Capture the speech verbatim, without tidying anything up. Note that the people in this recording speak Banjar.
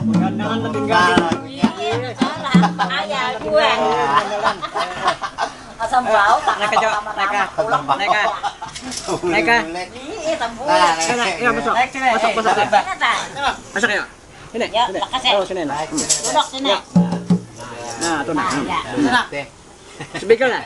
Jangan tinggal. Iya, salah. Ayah, gue. Asam bau, tak naik aja, naik ah. Naik ah. Naik ah. Iya, tambah. Nah, iya, masuk. Naik sini. Masuk, masuk. Sini, tak? Masuk ya. Sini, ya, sini. Lekas ya. Oh, sini. Nah. Duduk sini. Nah, tuh nah. Nah, ya. Nah. Speaker lah.